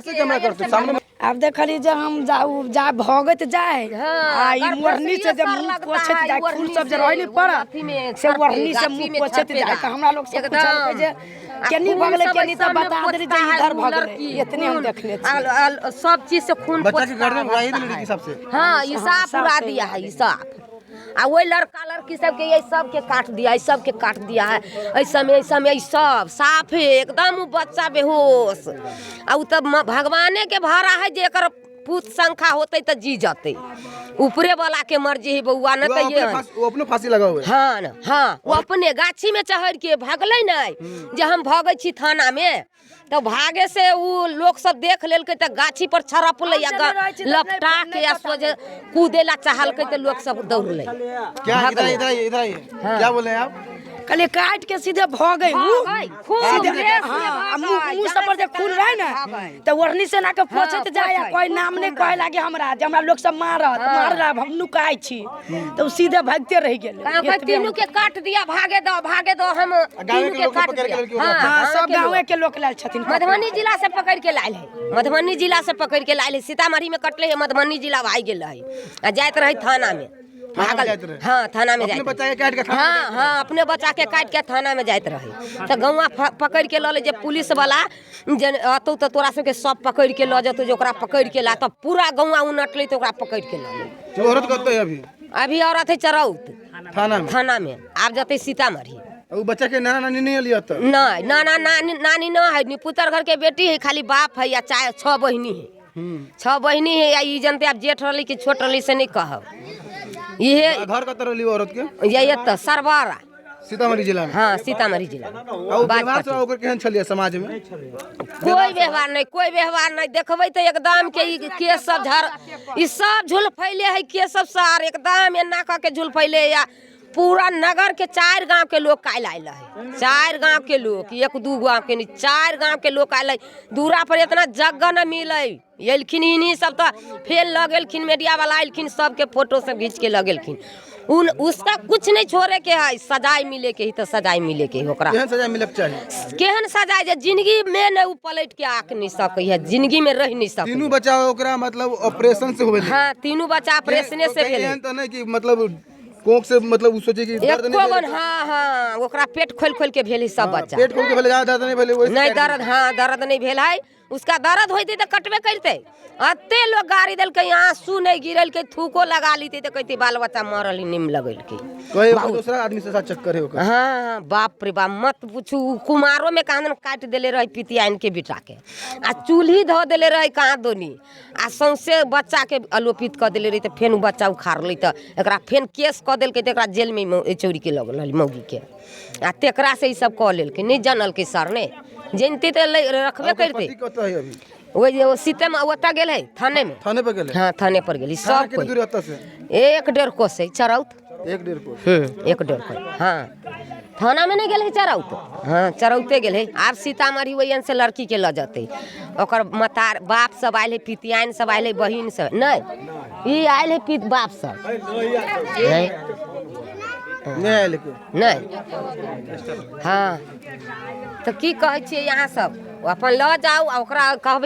कैसे कैमरा करते हो? सामने में आब देखली जे हम जा जा भगैत जाय आ ई मोरनी से जे मुंह पोछैत जाय, खून सब जे रहै ने पड़त से ओढ़नी से मुंह पोछैत जाय। तऽ हमरा लोग सब पुछलकै जे केनी भगलै केनी, तऽ बता देली जे इधर भगलै। इतने हम देखने छी। सब चीज से खून बच्चा के गर्दन उड़ा ही दिली लड़की सबसे। हाँ, ई साफ उड़ा दिया है ई साफ। आ वही लड़का लड़की सबके ये सबके काट दिया, ये सबके काट दिया है। ऐसा में ऐसा में सब साफ है एकदम। उ बच्चा बेहोश आ उ तब भगवाने के भारा है जे एकर पूत शंखा होते तऽ जी जते, ऊपरे वाला के मर्जी है बउआ न। तऽ ये वो अपने फांसी लगा हुआ है। हाँ न, हाँ, वो अपने गाछी में चढ़ के भागलै नहीं जे हम भगै छी थाना में, तऽ भागे से उ लोग सब देख लेलकै तऽ गाछी पर छरपलै आ लपटा के आ सोझे कूदे ला चाहलकै तऽ लोग सब दौड़लै। क्या इधर इधर आइए, इधर आइए, क्या बोले आप? कहलिए काट के सीधे भगै उ सीधे। हाँ, आ मुँह मुँह सब पर जे खून रहे ने तऽ ओढ़नी से ना के पोछैत जाय आ कोई नाम नहीं कहे लागे हमरा जे हमरा लोग सब मारत मार, हम नुकाय छी, तऽ उ सीधे भागते रहि गेलै। कहाँ तीनू के काट दिया, भागे दो भागे दो, हम तीनू के काट दिया। हाँ, सब गाँवे के लोग लायल छथिन। मधुबनी जिला से पकड़ के लायल है, मधुबनी जिला से पकड़ के लायल है। सीतामढ़ी में कटले है, मधुबनी जिला भाग गेल है आ जाइत रहे थाना में भागल। हाँ, थाना में जाइत। बच्चा के काट के? हाँ हाँ, अपने बच्चा के काट के थाना में जाइत रहे तऽ गौआ पकड़ के लऽ ले जे पुलिस वाला जे अतौ तऽ तोरा सबके सब पकड़ के लऽ जेतौ, जे ओकरा पकड़ के ला। तऽ पूरा गौआ उनटलै तऽ ओकरा पकड़ के लऽ ले। औरत कतऽ है अभी? अभी औरत है चरौत थाना में। थाना में, आब जतै सीतामढ़ी। उ बच्चा के नाना नानी नहीं अली अतऽ? नहीं, नाना नानी नानी न है, निपुतर घर के बेटी है, खाली बाप है या चार छह बहिनी है, छह बहिनी है। या ई जानते आब जेठ रहली कि छोट रहली से नहीं कहब। इहे घर कतऽ रहली औरत के? ये एतऽ सरबारा, सीतामढ़ी जिला में। हाँ, सीतामढ़ी जिला में। आ व्यवहार से ओकर केहन छलियै समाज में? कोई व्यवहार नहीं, कोई व्यवहार नहीं। देखबै तऽ एकदम के ई केस सब झर ई सब झुलफैले है, केस सब सार एकदम एना कऽ के झुलफैले। या पूरा नगर के चारि गांव के लोग काल्हि आयल है, चारि गांव के लोग, एक दू गांव के नहीं, चारि गांव के लोग आयल है। दूरा पर इतना जगह न मिलै। एलखिन इन्हीं सब तऽ फेर लऽ गेलखिन, मीडिया वाला एलखिन, सबके फोटो सब घीच के लऽ गेलखिन। उन उसका कुछ नहीं छोड़े के है, सजाय मिले के ही तऽ सजाय मिले के ही ओकरा। केहन सजा मिलक चाही? केहन सजाय जे जिंदगी में ने उ पलट के आँख नहीं सकै है, जिंदगी में रह नहीं सकै। तीनू बच्चा ओकरा मतलब ऑपरेशन से होबे? हाँ, तीनू बच्चा ऑपरेशने से भेलै। एहन तऽ नहि कि मतलब कोख से मतलब उ सोचे कि दर्द एको नहीं गो? हाँ हाँ, ओकरा पेट खोल खोल के भेल है सब बच्चा। पेट खोल के भेलै, ज्यादा दर्द नहीं भेलै ओहि से? नहीं दर्द, हाँ, दर्द नहीं भेल है उसका। दर्द होते तऽ कटबे करते। एते लोग गाड़ी देलकै, आंसू नहीं गिरेलकै, थूको लगा लीते तऽ कहते बाल बच्चा मरल ही निम लगेलकै। कहे ओकर दूसरा आदमी से साथ चक्कर है ओकर? हाँ, बाप रे बाप, मत पूछू। उ कुमारो में कहाँ काटि देले रहे पितियाइन के बेटा के आ चूल्ही धऽ देले रहे कहाँ दोनी आ सौंसे बच्चा के आलोपित कऽ देले रहे। तऽ फेन उ बच्चा उखाड़लै तऽ एकरा फेन केस कऽ देलकै, तऽ एकरा जेल में चोरी के लऽ गेल मौगी के आ तेकरा से ई सब कऽ लेलकै। नहि जानलकै सर, नहि जनती तऽ रखबे ओकर करतै। पति कतऽ है अभी? ओहि जे सीते ओतऽ गेल है थाने में। थाने पर गेलै? हाँ, थाने पर गेली। थाना सब कते कोई दूर ओतऽ से? एक डेढ़ कोस है चरौत। एक डेढ़ कोस? एक डेढ़ कोस। हाँ, थाना में नहीं गेल है चरौत, हाँ, चरौते गेल है। आब सीतामढ़ी ओहियन से लड़की के लऽ जेतै। ओकर मतार बाप सब आयल है, पितियाइन सब आयल है, बहिन सब नहीं, ई आयल है पित बाप सब नहीं। नहि आयल केओ? नहीं। हाँ, तऽ की कहै छियै यहाँ सब अपन लऽ जाउ आ ओकरा कहबै।